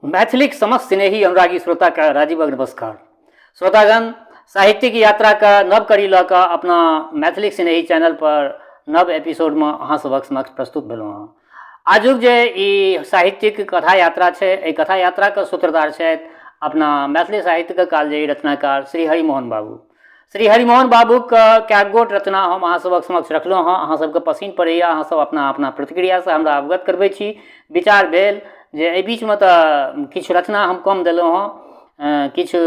मैथिलीक समस्त स्नेही अनुरागी श्रोताके राजीवक नमस्कार। श्रोतागण, साहित्यिक यात्राके नव कड़ी लऽ कऽ अपना मैथिलीक स्नेही चैनल पर नव एपिसोडमे अहाँ सभक समक्ष प्रस्तुत भेलहुँ हँ। आजुक जे ई साहित्यिक कथा यात्रा छै, एहि कथा यात्राके सूत्रधार छथि अपना मैथिली साहित्यके कालजयी रचनाकार श्री हरिमोहन बाबू। श्री हरिमोहन बाबूके कए गोट रचना हम अहाँ सभक समक्ष रखलहुँ हँ, अहाँ सभके पसिन पड़ैए, अहाँ सभ अपना अपना प्रतिक्रियासँ हमरा अवगत करबै छी। विचार भेल जे एहि बीचमे तऽ किछु रचना हम कम देलहुँ हँ, किछु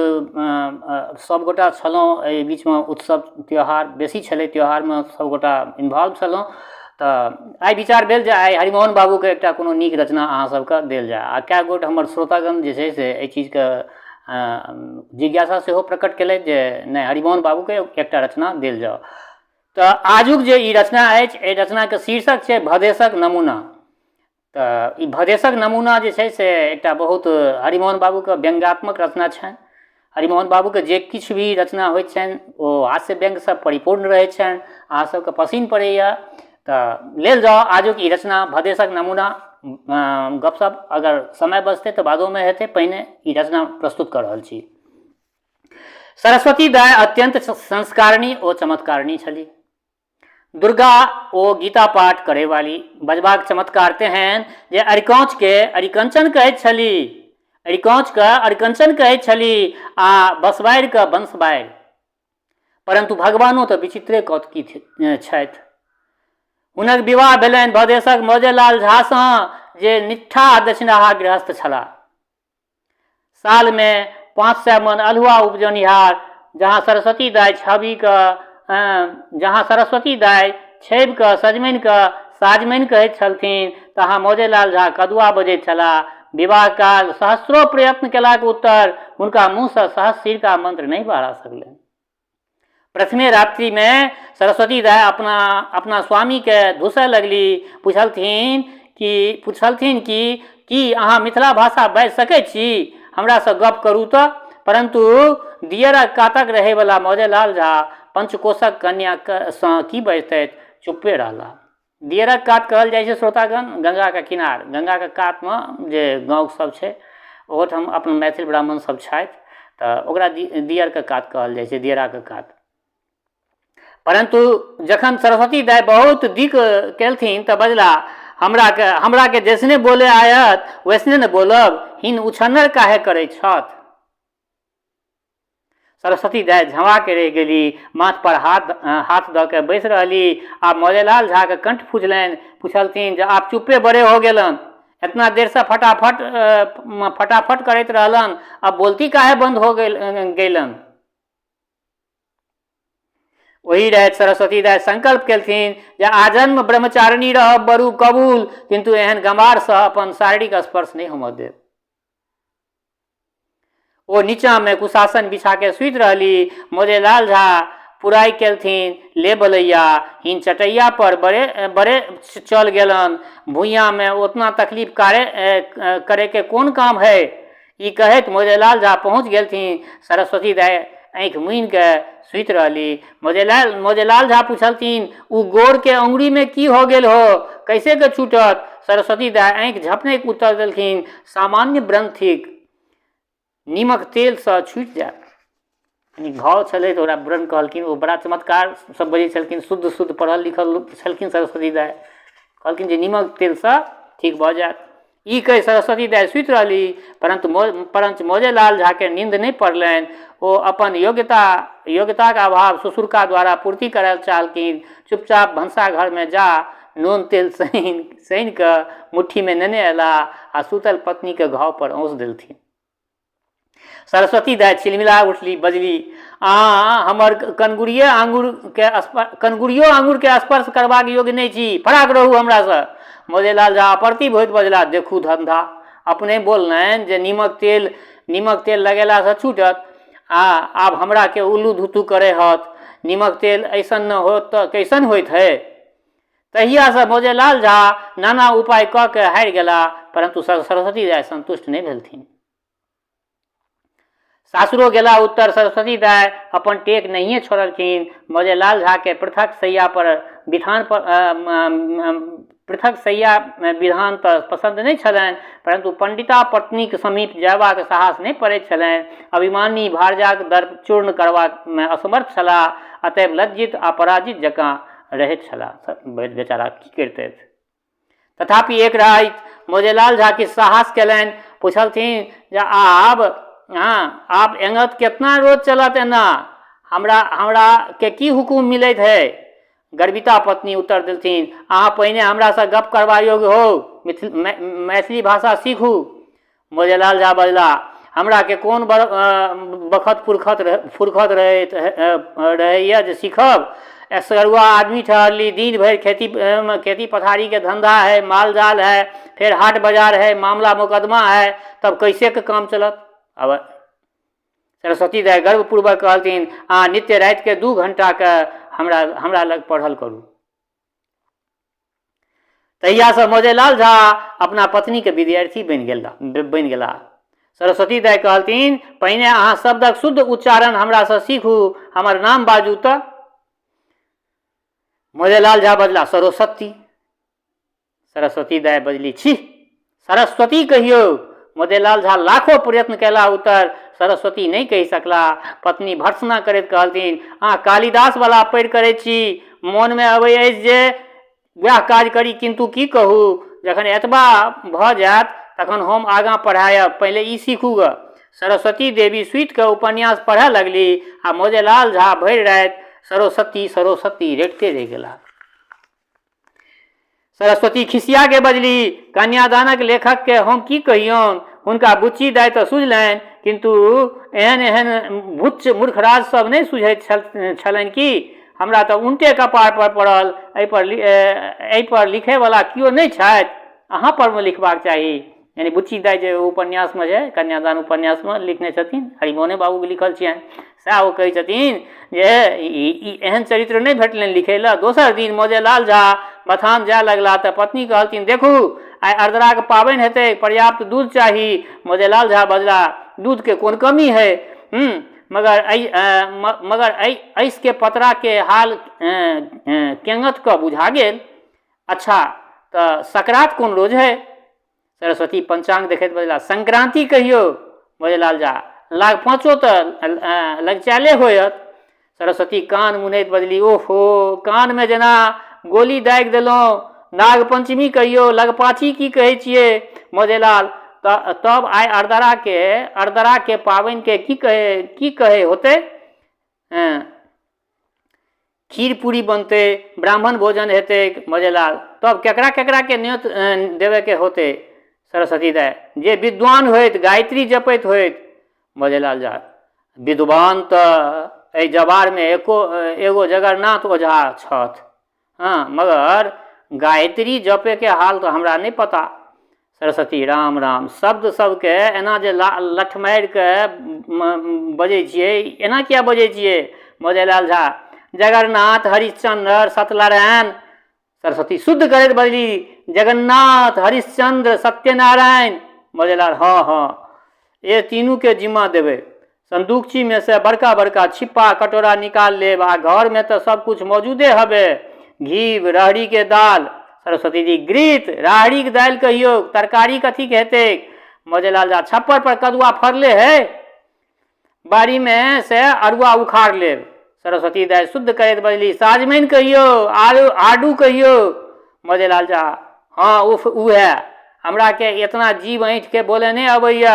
सभगोटा छलहुँ एहि बीचमे, उत्सव त्यौहार बेसी छलै, त्यौहारमे सभगोटा इन्वॉल्व छलहुँ, तऽ आइ विचार भेल जे आइ हरिमोहन बाबूके एकटा कोनो नीक रचना अहाँ सभके देल जाय। आ कए गोट हमर श्रोतागण जे छै से एहि चीजके जिज्ञासा सेहो प्रकट केलथि जे नहि, हरिमोहन बाबूके एकटा रचना देल जाउ। तऽ आजुक जे ई रचना अछि, एहि रचनाके शीर्षक छै भदेशक नमूना। तऽ ई भदेशक नमूना जे छै से एकटा बहुत हरिमोहन बाबूके व्यंग्यात्मक रचना छनि। हरिमोहन बाबूके जे किछु भी रचना होइत छनि ओ हास्य व्यंग्यसँ परिपूर्ण रहै छनि, अहाँ सबके पसिन पड़ैए। तऽ लेल जाउ आजुक ई रचना भदेशक नमूना। गपशप अगर समय बचतै तऽ बादोमे हेतै, पहिने ई रचना प्रस्तुत कऽ रहल छी। सरस्वती दाय अत्यंत संस्कारिणी ओ चमत्कारिणी छली। दुर्गा ओ गीता पाठ करे वाली, बजबाक चमत्कार तेहन जे अरिकाँचके अरिकंचन कहैत छली, अरिकाँचके अरिकंचन कहैत छली आ बसबारिके बंसबारि। परंतु भगवानो तऽ विचित्रे कौतुकी छथि। हुनक विवाह भेलनि भदेशक मौजेलाल झासँ, जे निट्ठा दक्षिणाहा गृहस्थ छलाह। सालमे 500 मन अल्हुआ उपजौनिहार। जहाँ सरस्वती दाइ छविके जहाँ सरस्वती दाइ छबिके सजमनिके साजमनि कहैत छलथिन, तहाँ मौजेलाल झा कदुआ बजैत छलाह। विवाह काल सहस्रो प्रयत्न केलाक उत्तर हुनका मुँहसँ सहस्र मंत्र नहि बहरा सकलनि। प्रथमे रात्रिमे सरस्वती दाइ अपना अपना स्वामीके धुसय लगली। पुछलथिन कि की अहाँ मिथिला भाषा बाजि सकै छी? हमरासँ गप करू तऽ। परन्तु दियरक कातक रहैवला मौजेलाल झा पंचकोशक कन्यासँ की बजतथि, चुप्पे रहलाह। दियरक कात कहल जाइ छै श्रोतागण गंगाके किनार, गंगाके कातमे जे गाँव सब छै, ओहोठाम अपन मैथिल ब्राह्मण सब छथि, तऽ ओकरा दियरके कात कहल जाइ छै, दियराके कात। परन्तु जखन सरस्वती दाइ बहुत दिक केलथिन तऽ बजला, हमराके हमराके जैसने बोले आयत वैसने ने बोलब, हिन उछन्नर काहे करै छथि? सरस्वती दाइ झमा के रहि गेली, माथ पर हाथ हाथ दऽ के बैस रहली। आब मौजेलाल झाके कंठ फुजलनि, पुछलथिन जे आब चुप्पे बड़े हो गेलन, एतना देरसँ फटाफट फटाफट करैत रहलन, अब बोलती काहे बंद हो गेल गेलन? ओही राति सरस्वती दाइ संकल्प केलथिन जे आजन्म ब्रह्मचारिणी रहब बरू कबूल, किन्तु एहन गमारसँ अपन शारीरिक स्पर्श नहि होमऽ देब। ओ नीचाँमे कुशासन बिछाके सुति रहली। मोजेलाल झा पुराइ केलथिन, ले बलैया, हिन चटैया पर बड़े बड़े चल गेलन, भुइयाँमे ओतना तकलीफ कारे करैके कोन काम है? ई कहैत मोजेलाल झा पहुँच गेलथिन। सरस्वती दाइ आँखि मुनि कऽ सुति रहली। मोजेलाल मोजेलाल झा पुछलथिन, ओ गोरके अङ्गुरीमे की हो गेल हो, कैसे के छूटत? सरस्वती दाइ आँखि झपने उत्तर देलखिन, सामान्य व्रण थिक, नीमक तेलसँ छूटि जायत। यानी घाव छलै तऽ ओकरा व्रण कहलखिन। ओ बड़ा चमत्कार सब बजै छलखिन, शुद्ध शुद्ध पढ़ल लिखल छलखिन सरस्वती दाइ। कहलखिन जे नीमक तेलसँ ठीक भऽ जायत। ई कहि सरस्वती दाइ सुति रहली, परन्तु परञ्च मौजेलाल झाके नींद नहि पड़लनि। ओ अपन योग्यता योग्यताक अभाव ससुरका द्वारा पूर्ति करय चाहलखिन। चुपचाप भनसाघरमे जा नून तेल सनि सनि कऽ मुट्ठीमे नेने अयलाह आ सुतल पत्नीके घाव पर औंस देलथिन। सरस्वती दाइ छिलमिला उठली, बजली, अहाँ हमर कनगुरिये आङ्गुरके कनगुरियो आङ्गुरके स्पर्श करबाक योग्य नहि छी, फराक रहू हमरासँ। मौजेलाल झा अप्रतिभ होइत बजला, देखू धन्धा, अपने बोललनि जे नीमक तेल नीमक तेल लगेलासँ छूटत, आ आब हमराके उल्लू धुत्तू करै हत। नीमक तेल ऐसन न होत तऽ कैसन होइत है? तहियासँ मौजेलाल झा नाना उपाय कऽ के हारि गेलाह, परन्तु सरस्वती दाइ सन्तुष्ट नहि भेलथिन। सासुरो गेला उत्तर सरस्वती दाइ अपन टेक नहिए छोड़लखिन। मौजेलाल झाके पृथक शैया पर बिथान पर पृथक शय्या विधान तऽ पसन्द नहि छलनि, परन्तु पण्डिता पत्नीक समीप जयबाक साहस नहि पड़ैत छलनि। अभिमानी भारजाक दर्प चूर्ण करबामे असमर्थ छलाह, अतएव लज्जित आ पराजित जकाँ रहैत छलाह। बेचारा की करितथि? तथापि एक राति मोजेलाल झा किछु साहस कयलनि, पुछलथिन जे आब हँ आब एंगत केतना रोज चलत एना? हमरा हमरा के की हुकुम मिलैत है? गर्विता पत्नी उत्तर देलथिन, अहाँ पहिने हमरासँ गप करबा योग्य होउ, मैथिली भाषा सीखू। मोजेलाल झा बजलाह, हमराके कोन बखत फुरखत रहैत रहैए जे सीखब? एसगरुआ आदमी ठहरली, दिन भरि खेती खेती पथारीके धन्धा है, माल जाल है, फेर हाट बाजार है, मामला मोकदमा है, तब कैसे के काम चलत? अब सरस्वती दाइ गर्वपूर्वक कहलथिन, अहाँ नित्य रातिके 2 घंटाके हमरा हमरा लग पढ़ल करू। तहियासँ मौजेलाल झा अपना पत्नीके विद्यार्थी बनि गेला। सरस्वती दाइ कहलथिन, पहिने अहाँ शब्दक शुद्ध उच्चारण हमरासँ सीखू, हमर नाम बाजू तऽ। मौजेलाल झा बजला, सरस्वती। सरस्वती दाइ बजली, छी, सरस्वती कहियौ। मोदेलाल झा लाखो प्रयत्न कयला उत्तर सरस्वती नहि कहि सकला। पत्नी भर्त्सना करैत कहलथिन, अहाँ कालिदास वाला पैर करै छी, मोनमे अबै अछि जे वएह काज करी, किन्तु की कहू, जखन एतबा भऽ जायत तखन हम आगाँ पढ़ायब, पहिले ई सीखू गऽ। सरस्वती देवी सुति कऽ उपन्यास पढ़य लगली आ मोजेलाल झा भरि राति सरस्वती सरस्वती रटिते रहि गेलाह। सरस्वती खिसिया के बजली, कन्यादानक लेखक के हम की कहियौन, हुनका बुच्ची दाइ तऽ सुझलनि, किन्तु एहन एहन भुच्च मूर्खराज सब नहि सुझैत छलनि की? हमरा तऽ उनटे कपार पर पड़ल, एहि पर लिखयवला केओ नहि छथि, अहाँ पर मे लिखबाक चाही। यानी बुच्ची दाइ जे उपन्यासमे जे कन्यादान उपन्यासमे लिखने छथिन, हरिमोहने बाबूके लिखल छियनि, सएह ओ कहै छथिन जे ई एहन चरित्र नहि भेटलनि लिखै लए। दोसर दिन मौजेलाल झा बथान जाय लगला तऽ पत्नी कहलथिन, देखू आइ अर्द्राके पाबनि हेतै, पर्याप्त दूध चाही। मौजेलाल झा बजला, दूधके कोन कमी है, मगर एहि मगर एहि एहिसके पतराके हाल केंगत कऽ बुझा गेल। अच्छा तऽ सकरात कोन रोज है? सरस्वती पंचांग देखैत बजला, संक्रांति कहियो। बजलाल झा, लाग पाँचो तऽ लगचाले होयत। सरस्वती कान मुनैत बजली, ओहो, कानमे जेना गोली दागि देलहुँ, नाग पंचमी कहियो, लगपाची की कहै छियै? मजेलाल, तब आइ अरदराके पाबनिके की कहै होतै? खीर पूरी बनतै, ब्राह्मण भोजन हेतै। मजेलाल, तब केकरा केकराके न्योत देबयके होतै? सरस्वती दाइ, जे विद्वान होइत, गायत्री जपैत होइत। मजेलाल झा, विद्वान तऽ एहि जवारमे एगो जगन्नाथ ओझा छथि, हँ, मगर गायत्री जपैके हाल तऽ हमरा नहि पता। सरस्वती, राम राम, शब्द सबके एना जे लठ मारि कऽ बजै छियै, एना किया बजै छियै? मौजेलाल झा, जगन्नाथ हरिश्चंद्र सत्यनारायण। सरस्वती शुद्ध करैत बजली, जगन्नाथ हरिश्चंद्र सत्यनारायण। मौजेलाल, हँ हँ, ए तीनूके जिम्मा देबै। संदूकचीमे से बड़का बड़का छिप्पा कटोरा निकाल लेब आ घरमे तऽ सब किछु मौजूदे हबे, घी, रहरीके दाल। सरस्वती जी, घृत, राहड़ीके दालि कहियौ, तरकारी कथीके हेतै? मौजेलाल झा, छप्पर पर कदुआ फड़ले है, बाड़ीमे से अरुआ उखाड़ लेब। सरस्वती दाइ शुद्ध करैत बजली, साजमनि कहियौ, आलू आडू कहियौ। मौजेलाल झा, हँ, उफ, उएह, हमराके एतना जीव ऐँठके बोले नहि अबैए,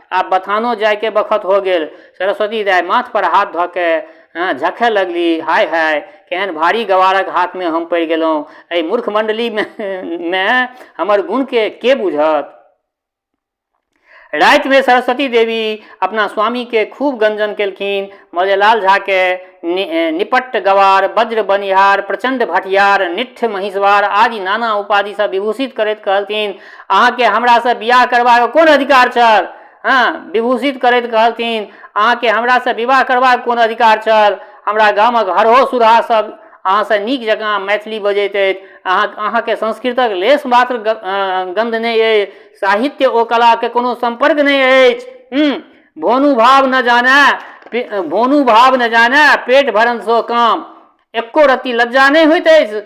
आब बथानो जाइके बखत हो गेल। सरस्वती दाइ माथ पर हाथ धऽ के हँ झखै लगली, हाय हाय, केहन भारी गवारक हाथमे हम पड़ि गेलहुँ, एहि मूर्ख मण्डलीमे मे हमर गुणके के बुझत? रातिमे सरस्वती देवी अपना स्वामीके खूब गंजन केलखिन। मौजेलाल झाके निपट्ट गवार, वज्र बनिहार, प्रचंड भटियार, निट्ठ महिषवार आदि नाना उपाधिसँ विभूषित करैत कहलथिन, अहाँके हमरासँ बियाह करबाक कोन अधिकार छल? हँ, विभूषित करैत कहलथिन, अहाँके हमरासँ विवाह करबाक कोन अधिकार छल? हमरा गामक हरहो सुरहा सब अहाँसँ नीक जकाँ मैथिली बजैत अछि। अहाँके संस्कृतक लेश मात्र गन्ध नहि अछि, साहित्य ओ कलाके कोनो सम्पर्क नहि अछि। भोनु भाव न जाने, भोनु भाव न जाने, पेट भरन सो काम। एको रत्ती लज्जा नहि होइत अछि?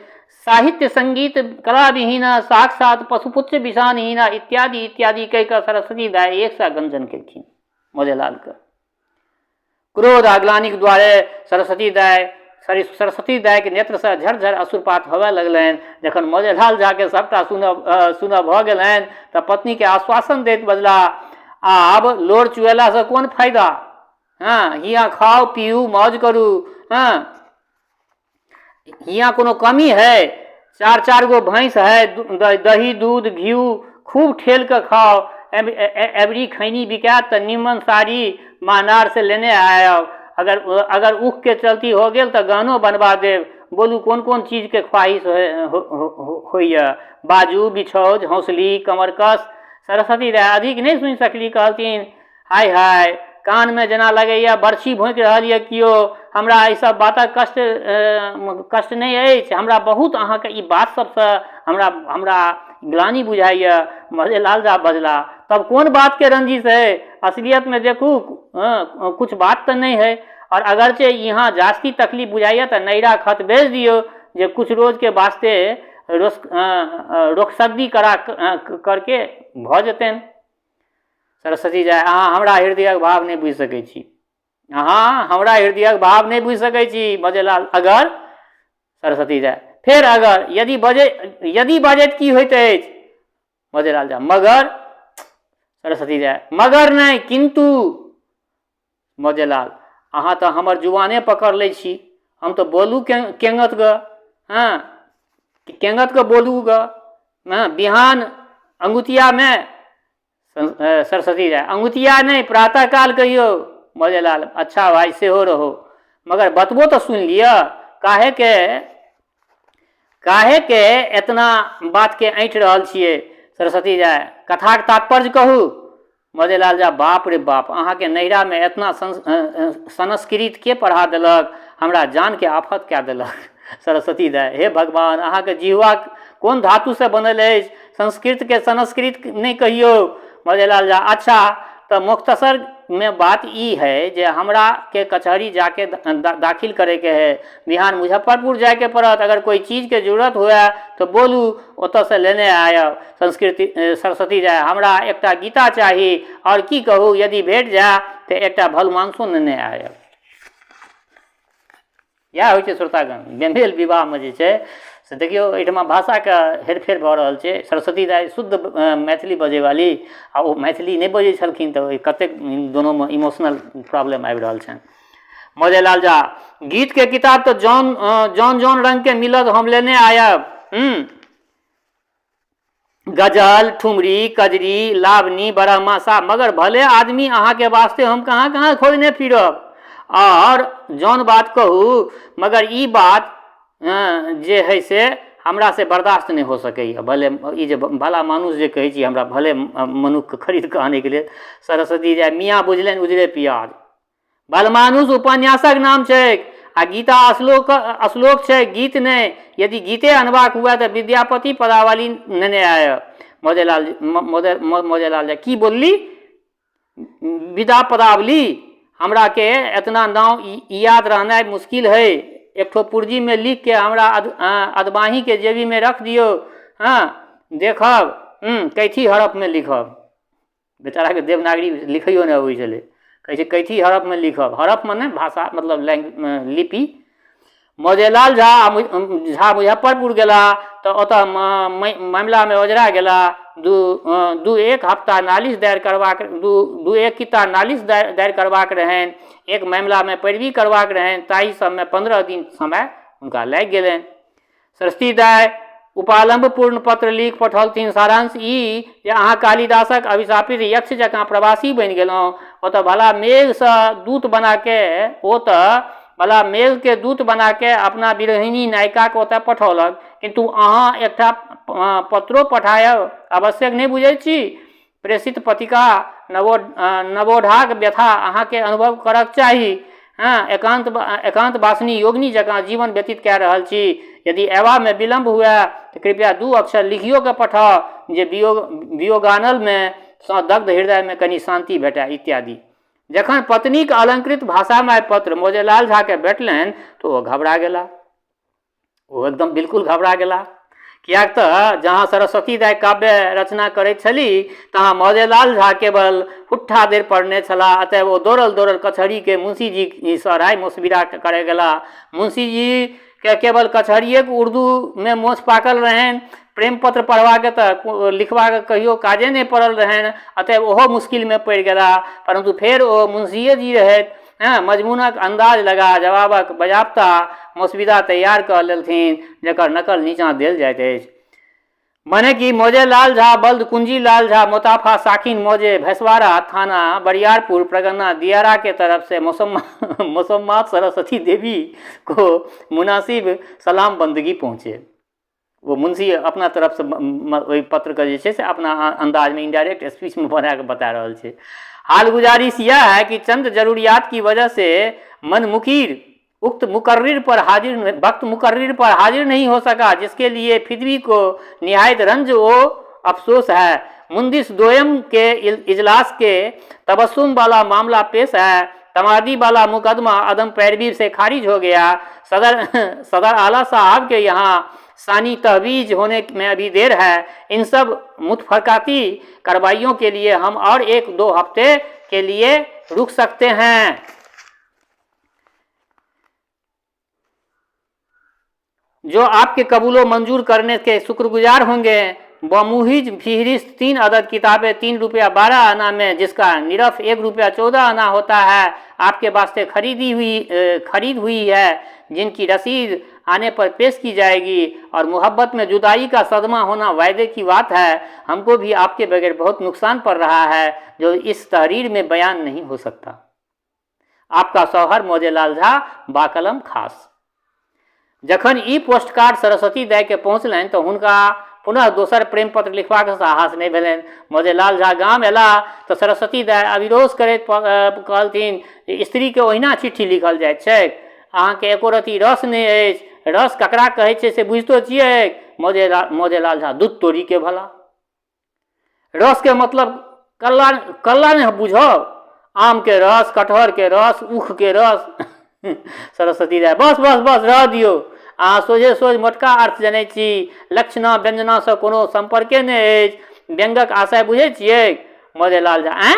साहित्य संगीत कला विहीन साक्षात पशुपुत्र विषानहीन इत्यादि इत्यादि कहि कऽ सरस्वती दाय एक सा गंजन केलखिन मौजेलालके। क्रोध आ ग्लानिक द्वारे सरस्वती दाय सरस्वती दायके नेत्रसँ झरझर अश्रुपात होबय लगलनि। जखन मौजेलाल झाके सभटा सुनब सुनब भऽ गेलनि तऽ पत्नीके आश्वासन दैत बजलाह, आब लोर चुएलासँ कोन फायदा? हँ, हियाँ खाउ पीउ मौज करू। हँ, हियाँ कोनो कमी है? चार चार गो भैंस है, दही दूध घिउ खूब ठेल कऽ खाउ। एबरी खैनी बिकायत तऽ निमन साड़ी महनारसँ लेने आयब। अगर अगर ऊखके चलती हो गेल तऽ गहनो बनबा देब। बोलू, कोन कोन चीजके ख्वाहिश होइए? बाजू, बिछौज, हौसली, कमरकस। सरस्वती दाय अधिक नहि सुनि सकली, कहलथिन, हाय हाय, कानमे जेना लगैए बरछी भोँकि रहल यए कियो। हमरा एहि सब बातक कष्ट कष्ट नहि अछि, हमरा बहुत अहाँके ई बात सबसँ हमरा हमरा ग्लानि बुझाइए। मजेलाल झा बजला, तब कोन बातके रंजिश है? असलियतमे देखू, कुछ बात तऽ नहि है। और अगरचे यहाँ जास्ती तकलीफ बुझाइए तऽ नैरा खत भेज दियौ जे कुछ रोजके वास्ते रोकसद्दी करा करके भऽ जेतनि। सरस्वती जाय, अहाँ हमरा हृदयक भाव नहि बुझि सकै छी, अहाँ हमरा हृदयक भाव नहि बुझि सकै छी। बजेलाल, अगर। सरस्वती जाय, फेर अगर, यदि बजै, यदि बजैत की होइत अछि? बजेलाल जाय, मगर। सरस्वती जाय, मगर नहि, किन्तु। मजेलाल, अहाँ तऽ हमर जुबाने पकड़ लै छी, हम तऽ बोलू केंगत गऽ? हँ, केंगत कऽ बोलू गऽ? हँ, बिहान अंगुतियामे। सरस्वती राय, अंगुतिया नहि, प्रातः काल कहियौ। मजेलाल, अच्छा भाइ, सेहो रहो, मगर बतबो तऽ सुनि लिअ। काहेके काहेके एतना बातके ऐँठि रहल छियै? सरस्वती राय, कथाक तात्पर्य कहू। मजेलाल झा, बाप रे बाप, अहाँके नैहरामे एतना संस्कृत के पढ़ा देलक? हमरा जानके आफत कए देलक। सरस्वती दाय, हे भगवान, अहाँके जिह्वा कोन धातुसँ बनल अछि? संस्कृतके संस्कृत नहि कहियौ। मजेलाल झा, अच्छा तऽ मुख्तसरमे बात ई है जे हमराके कचहरी जाके दाखिल करैके है, बिहान मुजफ्फरपुर जाइके पड़त। अगर कोइ चीजके जरूरत हुए तऽ बोलू, ओतऽसँ लेने आयब। संस्कृति सरस्वती जाय, हमरा एकटा गीता चाही। आओर की कहू, यदि भेट जाय तऽ एकटा भलमानसो नेने आयब। इएह होइ छै श्रोतागण, बेमेल विवाहमे जे छै से देखियौ, एहिठमा भाषाके हेरफेर भऽ रहल छै। सरस्वती दाइ शुद्ध मैथिली बजैवाली आ ओ मैथिली नहि बजै छलखिन, तऽ कतेक दुनूमे इमोशनल प्रॉब्लम आबि रहल छनि। मजेलाल झा, गीतके किताब तऽ जौन जौन जौन रङ्गके मिलत, हम लेने आयब। हूँ, गजल, ठुमरी, कजरी, लावनी, बारहमासा, मगर भले आदमी अहाँके वास्ते हम कहाँ कहाँ खोजने फिरब। आओर जौन बात कहू, मगर ई बात जे हइ से हमरा से बर्दाश्त नहि हो सकैए। भले ई जे भला मानुस जे कहै छी हमरा भले मनुखके खरीद कऽ आनैके लेल। सरस्वती जाय, मियाँ बुझलनि उजरे पियाज। भलमानुस उपन्यासक नाम छैक आ गीता श्लोक श्लोक छै, गीत नहि। यदि गीते अनबाक हुए तऽ विद्यापति पदावली नेने आयब। मौजेलाल मौजेलाल झा, की बोलली? विदा पदावली? हमरा के एतना नाम याद रहनाइ मुश्किल है। एकठो पुर्जी में लिख के हमरा अदबाही के जेबी में रख दियौ। हँ, देखब कैथी हरफ में लिखब। बेचाराके देवनागरी लिखैयो नहि अबै छलै, कहै छै कैथी हरफमे लिखब। हरफ मने भाषा, मतलब लैंग लिपि। मौजेलाल झा झा मुजफ्फरपुर गेला तऽ ओतऽ मामिलामे ओझरा गेला। दू दू एक हफ्ता नालिश दायर करबाक, दू दू एक किता नालिश दायर दायर करबाक रहनि, एक मामिलामे पैरवी करबाक रहनि, ताहि सबमे 15 दिन समय हुनका लागि गेलनि। सरस्वती दाय उपालम्भपूर्ण पत्र लिख पठौलथिन। सारांश ई जे अहाँ कालिदासक अभिशापित यक्ष जकाँ प्रवासी बनि गेलहुँ। ओतऽ भला मेघसँ दूत बनाके ओतऽ भला मेघके दूत बनाके अपना विरहिणी नायिकाके ओतऽ पठौलक, किन्तु अहाँ एकटा पत्रो पठायब आवश्यक नहि बुझैत छी। प्रेषित पतिका नवो नवोढ़ाक व्यथा अहाँके अनुभव करक चाही। हँ, एकान्त एकान्तवासिनी योगिनी जकाँ जीवन व्यतीत कए रहल छी। यदि अयबामे विलम्ब हुए तऽ कृपया दू अक्षर लिखियो कऽ पठाउ जे वियोग वियोगानलमे सँ दग्ध हृदयमे कनि शान्ति भेटय। इत्यादि। जखन पत्नीक अलंकृत भाषामय पत्र मौजेलाल झाके भेटलनि तऽ ओ घबरा गेला। ओ एकदम बिल्कुल घबरा गेला, किएक तऽ जहाँ सरस्वती दाइ काव्य रचना करैत छली तहाँ मौजेलाल झा केवल हुट्ठा देर पढ़ने छलाह। अतएव ओ दौड़ल दौड़ल कचहरीके मुंशीजीसँ राय मशविरा करय गेलाह। मुंशीजीके केवल कचहरिएके उर्दूमे मोछ पाकल रहनि, प्रेम पत्र पढ़बाके तऽ लिखबाके कहियो काजे नहि पड़ल रहनि। अतएव ओहो मुश्किलमे पड़ि गेलाह। परन्तु फेर ओ मुंशीये जी रहथि, हँ, मजमूनक अन्दाज लगा जवाबक बजाप्ता मसविदा तैयार कऽ लेलथिन, जकर नकल नीचाँ देल जाइत अछि। मने कि मौजेलाल झा बल्द कुंजीलाल झा मोताफा साकिन मौजे भैंसवाड़ा थाना बरियारपुर परगना दियारा के तरफ से मोसम्मात सरस्वती देवी को मुनासिब सलाम बंदगी पहुँचे। ओ मुंशी अपना तरफसँ ओहि पत्रके जे छै से अपना अन्दाजमे इनडायरेक्ट स्पीचमे बना कऽ बता रहल छै। हाल गुजारिश यह है कि चंद जरूरियात की वजह से मन मुकीर उक्त मुकर्रिर पर हाजिर, वक्त मुकर्रिर पर हाजिर नहीं हो सका, जिसके लिए फिदवी को निहायत रंज ओ अफसोस है। मुंदिस दोयम के इजलास के तबस्सुम वाला मामला पेश है। तमादी वाला मुकदमा अदम पैरवी से खारिज हो गया। सदर सदर आला साहब के यहाँ सानी तहवीज होने में अभी देर है। इन सब मुतफरकाती कार्रवाइयों के लिए हम और 1-2 हफ्ते के लिए रुक सकते हैं। जो आपके कबूलो मंजूर करने के शुक्रगुजार होंगे। बमुहिज फिहरिस्त 3 अदद किताबें 3 रुपया 12 आना में, जिसका निरफ 1 रुपया 14 आना होता है, आपके वास्ते खरीद हुई है, जिनकी रसीद आने पर पेश की जाएगी। और मोहब्बत में जुदाई का सदमा होना वायदे की बात है। हमको भी आपके बगैर बहुत नुकसान पड़ रहा है, जो इस तहरीर में बयान नहीं हो सकता। आपका शौहर मौजेलाल झा बाकलम खास। जखन ई पोस्टकार्ड सरस्वती दाइके पहुँचलनि तऽ हुनका पुनः दोसर प्रेम पत्र लिखबाक साहस नहि भेलनि। मौजेलाल झा गाम अयलाह तऽ सरस्वती दाइ अविरोध करैत कहलथिन जे स्त्रीके ओहिना चिट्ठी लिखल जाइत छैक? अहाँके एको रत्ती रस नहि अछि। रस ककरा कहै छै से बुझितो छियै? मौजेलाल झा दूध तोड़ीके भला। रसके मतलब कल्ला कल्ला नहि बुझब, आमके रस, कटहरके रस, ऊखके रस। सरस्वती दाइ बस बस बस रह दियौ, अहाँ सोझे सोझ मोटका अर्थ जनै छी। लक्षणा व्यञ्जनासँ कोनो सम्पर्के नहि अछि। व्यङ्गक आशय बुझै छियै? मौजेलाल झा आँय,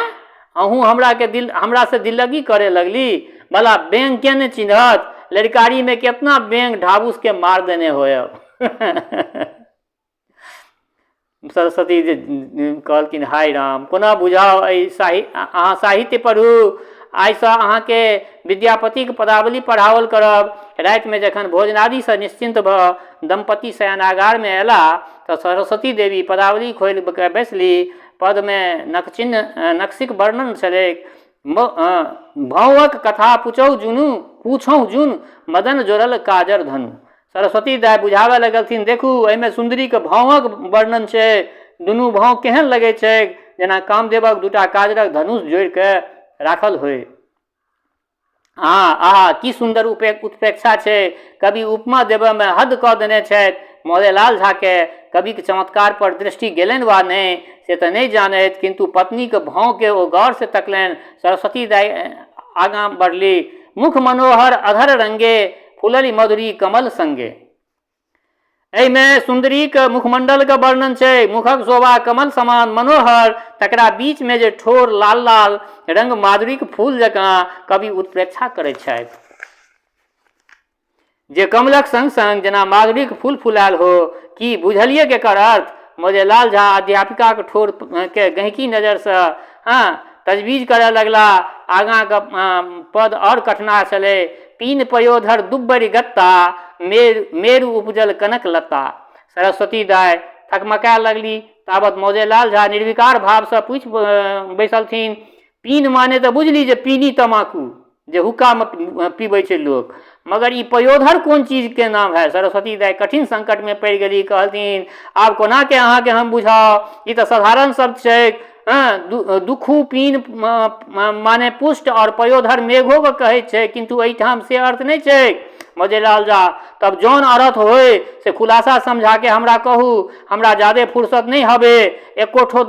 अहूँ हमराके दिल हमरासँ दिल्लगी करय लगली? भला व्यङ्गके नहि चिन्हत? लड़िकारीमे केतना व्यङ्ग ढाबुसके मार देने होयब। सरस्वती जे कहलखिन हाय राम, कोना बुझाउ एहि अहाँ साहित्य पढ़ू, आइसँ अहाँके विद्यापतिक पदावली पढ़ाओल करब। रातिमे जखन भोजनादिसँ निश्चिन्त भऽ दम्पति शयनागारमे अयलाह तऽ सरस्वती देवी पदावली खोलि कऽ बैसली। पदमे नकचिन्ह नक्शिक वर्णन छलैक। भौंहक कथा पूछौ जुनू पूछौ जुन मदन जोड़ल काजर धनु। सरस्वती दाइ बुझाबऽ लगलथिन, देखू एहिमे सुन्दरीके भावक वर्णन छै। दुनू भाव केहन लगै छै, जेना कामदेवक दूटा काजरक धनुष जोड़िके राखल होइ। आहा, की सुन्दर उत्प्रेक्षा छै। कवि उपमा देबऽमे हद कऽ देने छथि। मौजेलाल झाके कविक चमत्कार पर दृष्टि गेलनि वा नहि से तऽ नहि जानैत, किन्तु पत्नीक भावके ओ गौरसँ तकलनि। सरस्वती दाइ आगाँ बढ़ली। मुख मनोहर अधर रंगे, फुललि मधुरी कमल संगे। एहिमे सुन्दरीक मुखमंडलके वर्णन छै। मुखक शोभा कमल समान मनोहर, तकरा बीचमे जे ठोर लाल लाल रंग माधुरीक फूल जकाँ। कवि उत्प्रेक्षा करैत छथि जे कमलक संग संग जेना माधुरीक फूल फुलायल हो। की बुझलियै एकर अर्थ? मौजेलाल झा अध्यापिकाक ठोर के गहिंकी नजरसँ हँ तजवीज करय लगला। आगाँके पद आओर कठिनाह छलै। पीन पयोधर दुब्बरि गत्ता, मेरु उपजल कनक लत्ता। सरस्वती दाइ थकमकाय लगली। ताबत मौजेलाल झा निर्विकार भावसँ पूछि बैसलथिन, पीन माने तऽ बुझली जे पीनी तमाकू जे हुक्कामे पीबै छै लोक, मगर ई पयोधर कोन चीजके नाम है? सरस्वती दाइ कठिन संकटमे पड़ि गेली। कहलथिन, आब कोनाके अहाँके हम बुझाउ, ई तऽ साधारण शब्द छैक। हँ, दुखू पीन माने पुष्ट आओर पयोधर मेघोके कहै छै, किन्तु एहिठाम से अर्थ नहि छै। मौजेलाल झा तब जौन अर्थ होय से खुलासा समझाके हमरा कहू, हमरा जादे फुर्सत नहि हबे, एको ठो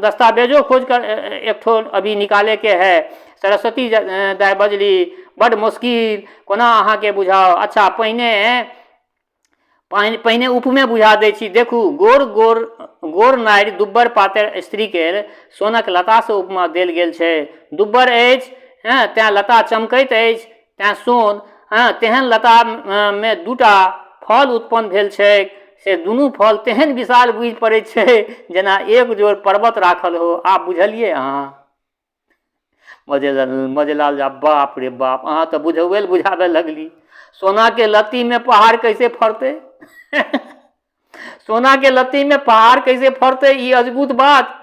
दस्तावेजो खोज कर एक ठो अभी निकाले के है। सरस्वती दाइ बजली, बड्ड मुश्किल, कोना अहाँके बुझाउ। अच्छा, पहिने पहिने उपमे बुझा दै छी। देखू, गोर गोर गोर नारि दुब्बर पातर स्त्रीके सोनक लतासँ उपमा देल गेल छै। दुब्बर अछि, हँ, तेँ लता चमकैत अछि, तेँ सोन, हँ, तेहन लतामे दूटा फल उत्पन्न भेल छैक, से दुनू फल तेहन विशाल बुझि पड़ैत छै जेना एक जोड़ पर्वत राखल हो। आब बुझलियै अहाँ? मजेलाल मजेलाल झा बाप रे बाप, अहाँ तऽ बुझौएल बुझाबे लगली। सोनाके लत्तीमे पहाड़ कैसे फड़तै? सोनाके लत्तीमे पहाड़ कैसे फड़तै? ई अजगुत बात।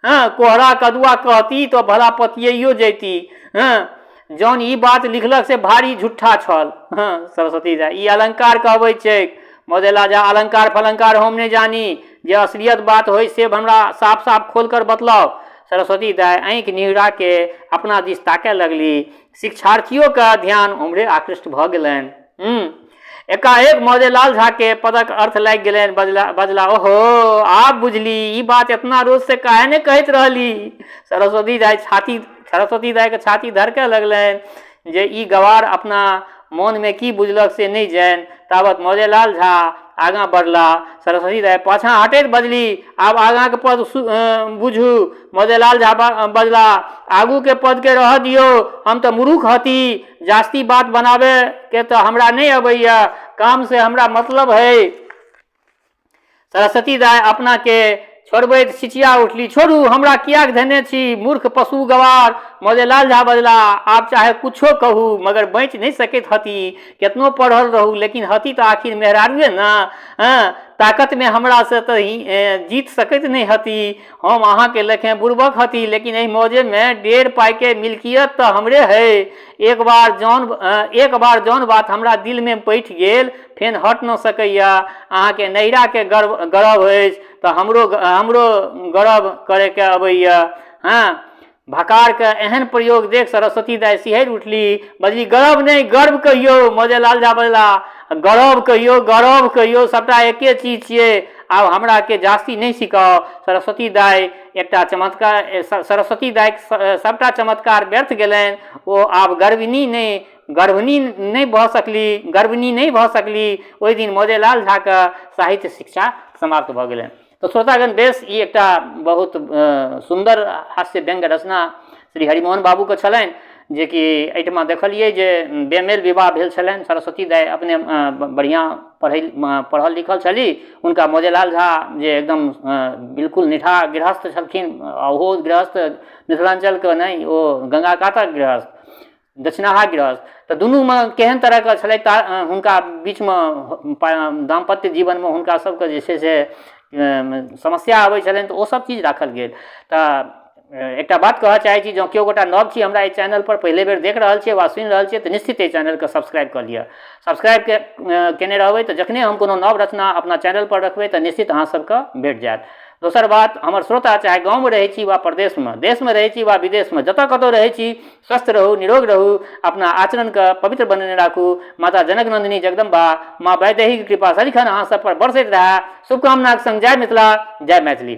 हँ, कोहरा कदुआ कहती तऽ भला पतियैयो जैती। हँ, जौन ई बात लिखलक से भारी झूठा छल। हँ, सरस्वती झा ई अलंकार कहबै छैक। मजेला झा अलंकार फलंकार हम नहि जानी, जे असलियत बात होइ से हमरा साफ साफ खोल कर बतलाउ। सरस्वती दाइ आँखि निहुराके अपना दिस ताकय लगली। शिक्षार्थियोके ध्यान उम्हरे आकृष्ट भऽ गेलनि। एकाएक मौजेलाल झाके पदक अर्थ लागि गेलनि। बजला बजला ओहो, आब बुझली, ई बात एतना रोज से काहे ने कहैत रहली। सरस्वती दाइके छाती धड़कय लगलनि जे ई गवार अपना मोनमे की बुझलक से नहि जानि। तावत मौजेलाल झा आगाँ बढ़ला। सरस्वती दाइ पाछाँ हटैत बजली, आब आगाँके पद बुझू। मौजेलाल झा बजला, आगूके पदके रहऽ दियौ, हम तऽ मुरुख हती, जास्ती बात बनाबैके तऽ हमरा नहि अबैया, कामसँ हमरा मतलब है। सरस्वती दाइ अपनाके छोड़बैत चिचिया उठली, छोड़ू हमरा, किएक धेने छी, मूर्ख पशु गवार। मौजेलाल झा बजला, आब चाहे कुछो कहू मगर बचि नहि सकैत हती। केतनो पढ़ल रहू लेकिन हती तऽ आखिर मेहरारुए ने। हँ, ताकतमे हमरासँ तऽ जीत सकैत नहि हती। हम अहाँके लेखे बुड़बक हती, लेकिन एहि मौजेमे 1.5 पाइके मिल्कियत तऽ हमरे है। एक बार जौन बात हमरा दिलमे बैठ गेल, फेन हट न सकैया। अहाँके नैहराके गर्व गर्व अछि तऽ हमरो हमरो गर्व करैके अबैया। हँ, भकारके एहन प्रयोग देख सरस्वती दाइ सिहरि उठली। बजली, गर्व नहि, गर्व कहियौ। मौजेलाल झा बजला, गर्व कहियौ, गर्व कहियौ, सभटा एके चीज छियै। आब हमराके जास्ती नहि सिखाउ। सरस्वती दाइके सभटा चमत्कार व्यर्थ गेलनि। ओ आब गर्विनी नहि गर्भिणी नहि भऽ सकली, गर्भिणी नहि भऽ सकली। ओहि दिन मौजेलाल झाके साहित्य शिक्षा समाप्त भऽ गेलनि। तऽ श्रोतागण, बेस, ई एकटा बहुत सुन्दर हास्य व्यङ्ग्य रचना श्री हरिमोहन बाबूके छलनि, जेकि एहिठमा देखलियै जे बेमेल विवाह भेल छलनि। सरस्वती दाइ अपने बढ़िआँ पढ़ै पढ़ल लिखल छली। हुनका मौजेलाल झा जे एकदम बिल्कुल निठा गृहस्थ छलखिन, आ ओहो गृहस्थ मिथिलाञ्चलके नहि, ओ गङ्गा कातक गृहस्थ, दक्षिणाहा गृहस्थ। तऽ दुनूमे केहन तरहके छलै ता हुनका बीचमे दाम्पत्य जीवनमे हुनका सबके जे छै से समस्या आबै छलनि, तऽ ओसब चीज राखल गेल। तऽ एकटा बात कहऽ चाहै छी, जँ केओ गोटा नव छी, हमरा एहि चैनलपर पहिले बेर देख रहल छियै वा सुनि रहल छियै, तऽ निश्चित एहि चैनलके सब्सक्राइब कऽ लिअ। सब्सक्राइब केने रहबै तऽ जखने हम कोनो नव रचना अपना चैनलपर रखबै, तऽ निश्चित अहाँ सबके भेट जायत। दोसर बात, हमर श्रोता चाहे गाँवमे रहै छी वा परदेशमे, देशमे रहै छी वा विदेशमे, जतऽ कतहु रहै छी, स्वस्थ रहू, निरोग रहू, अपना आचरणके पवित्र बनेने राखू। माता जनक नन्दिनी जगदम्बा, माँ वैदेहीके कृपा सदिखन अहाँ सब पर बरसैत रहए। शुभकामनाके संग जय मिथिला, जय मैथिली।